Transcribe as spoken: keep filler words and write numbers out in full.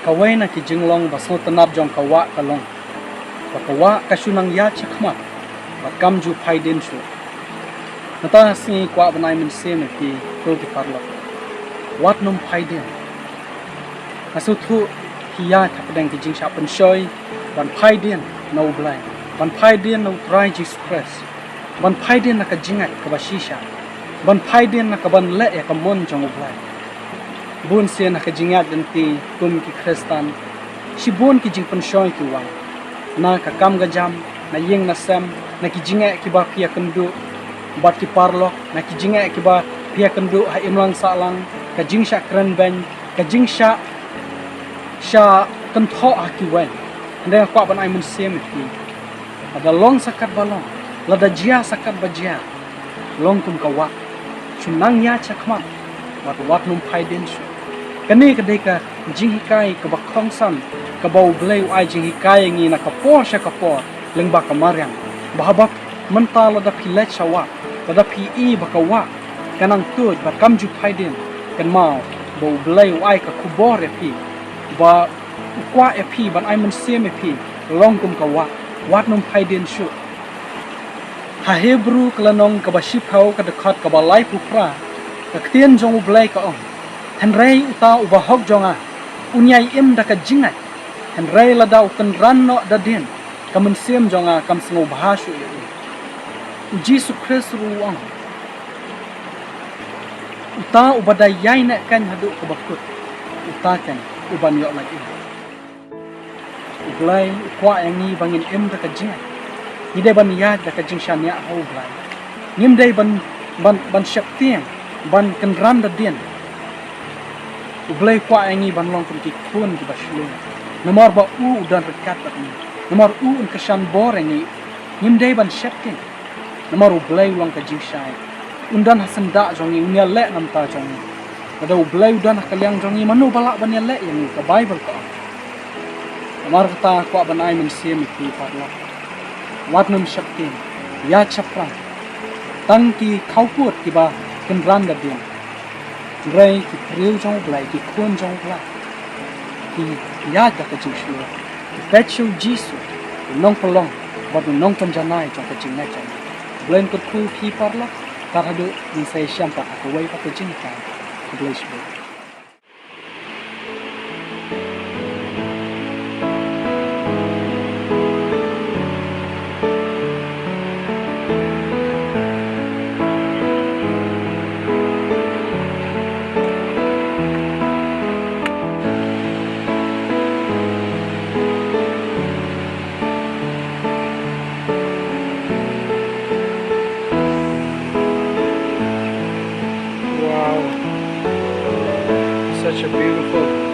Kawei na ki jinglong ba sngewtynnat jong ka wah ka long ba ka wah ka shu nang ïaid shakhmat bad kam ju phai dien shuh. Mynta ka sngi kwah ban ai mynsiem ïa phi, ko ki paralok. Wat nym phai dien. Nga sngewthuh phi ïaid hapdeng ki jingshah pynshoi ban phai dien na U Blei, ban phai dien na U Trai Jisu Khrist, ban phai dien na ka jingngeit kaba shisha, ban phai dien na ka ban leh ïa ka mon jong U Blei. Bun sien ha ka jingngeit lynti kum ki Khristan, shibun ki jingpynshoi ki wan na ka kam ka jam, na ïing na sem, na ki jingeh kiba phi ïakynduh bad ki paralok, na ki jingeh kiba phi ïakynduh ha imlang sahlang, ka jingshah kren beiñ, ka jingshah, shah kynthoh ha kiwei. Hynrei nga kwah ban ai mynsiem ïa phi, lada long sa katba long, lada jia sa katba jia, long kum ka wah, shu nang ïaid shakhmat bad wat nym phai dien shuh. Kane ka dei ka jinghikai kaba kongsan kaba U Blei u ai jinghikai ïa ngi na ka por sha ka por lyngba ka mariang, ba haba mynta lada phi leit sha wah, lada phi ïohi ba ka wah ka nang tuid bad kam ju phai dien, kynmaw ba U Blei u ai ka khubor ïa phi, ba u kwah ïa phi, ban ai mynsiem ïa phi, long kum ka wah, wat nym phai dien shuh. Ha Hebru ka lynnong kaba shiphew, ka dkhot kaba laiphew phra, ka ktien jong U Blei ka ong: Hynrei uta uba hok jong nga un ïai im da ka jingngeit, hynrei lada u kynran noh da dien, ka mynsiem jong nga kam sngewbha shuh ïa u. U Jisu Khrist ruh u ong: Uta uba da ïaineh kein haduh kaba kut, uta kein u ban ïoh lait im. U Blei u kwah ïa ngi ba ngin im da ka jingngeit. Ngi dei ban ïaid da ka jingshaniah ha U Blei. Ngim dei ban, ban, ban sheptieng, ban kynran da dien. U Blei u kwah ïa ngi ban long kum ki khun kiba shlur, namar ba u u don ryngkat bad ngi, namar u un kyrshan bor ïa ngi. Ngim dei ban sheptieng. Namar U Blei u long ka jingshai. Un don ha syndah jong ngi, un ïaleh na bynta jong ngi. Lada U Blei u don ha ka liang jong ngi, mano ba lah ban ïaleh ïa ngi, ka Baibl ka ong. Namar kata kwah ban ai mynsiem ïa phi paralok. Wat nym sheptieng, ïaid shaphrang. Tang ki khawpud kiba kynran da dien. Hynrei ki briew jong U Blei, ki khun jong U Blei, ki ïaid da ka jingshlur, ki peit sha U Jisu, u nongpynlong bad u nongpynjanai jong ka jingngeit jong ngi. U Blei un kyrkhu ïa phi paralok. Kat haduh ngin sa ïashem pat ha kawei pat ka jinghikai. Khublei shibun. Wow. Such a beautiful